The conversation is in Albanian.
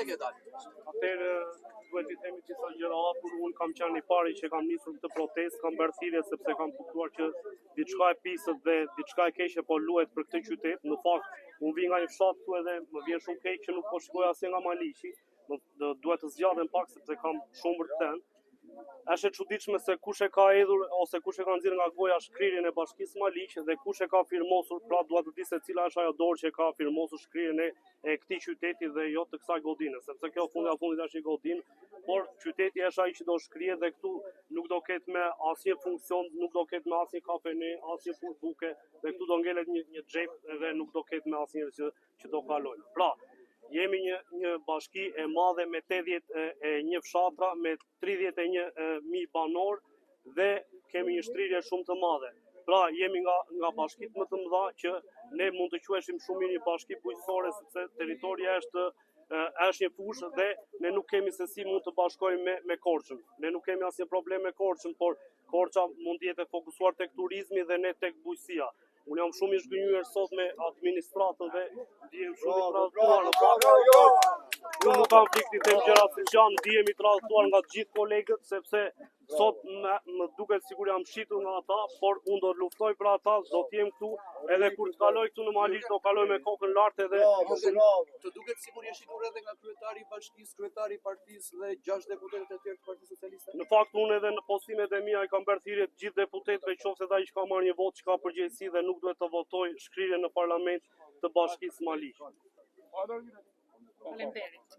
ke dalë? Atëherë duhet t'i themi disa gjëra hapur, unë kam qenë i pari që kam nisur këtë protestë, kam bërë thirrje sepse kam kuptuar që diçka e pisët dhe diçka e keqe po luhet për këtë qytet. Në fakt, unë vij nga një fshat këtu edhe më vjen shumë keq që nuk po shikoj asnjë nga Maliqi. Më duhet të zgjatem pak sepse kam shumë për të thënë. Është e çuditshme se kush e ka hedhur ose kush e ka nxjerrë nga goja shkrirjen e Bashkisë Maliq dhe kush e ka firmosur, pra dua të di se cila është ajo dorë që e ka firmosur shkrirjen e, e këtij qyteti dhe jo të kësaj godine, sepse kjo fundja fundit është një godinë, por qyteti është ai që do shkrihet dhe këtu nuk do ketë më asnjë funksion, nuk do ketë më asnjë kafene, asnjë furrë buke dhe këtu do ngelet një një xhep dhe nuk do ketë më asnjë që që do kalojnë. Pra, jemi një një bashki e madhe me 81 fshatra, me 31 mijë banorë dhe kemi një shtrirje shumë të madhe. Pra, jemi nga nga bashkitë më të mëdha që ne mund të quheshim shumë mirë një bashki bujqësore sepse territoria është është një fushë dhe ne nuk kemi se si mund të bashkojmë me me Korçën. Ne nuk kemi asnjë problem me Korçën, por Korça mund të jetë e fokusuar tek turizmi dhe ne tek bujqësia. Unë jam shumë i zhgënjyer sot me administratën dhe ndihem shumë i tradhtuar. Në fakt, unë nuk kam frikë t'i them gjërat siç janë, ndihem i tradhtuar nga të gjithë kolegët sepse sot më, më duket sikur jam shitur nga ata, por unë do të luftoj për ata, do të jem këtu, edhe kur të kaloj këtu në Maliq do kaloj me kokën lart edhe Të duket sikur je shitur edhe nga kryetari i bashkisë, kryetari i partisë dhe gjashtë deputetët e tjerë të Partisë Socialiste? Në fakt unë edhe në postimet e mia i kam bërë thirrje të gjithë deputetëve, qoftë edhe ai që ka marrë një votë që ka përgjegjësi dhe nuk duhet të votojë shkrirjen në parlament të bashkisë Maliq. Faleminderit.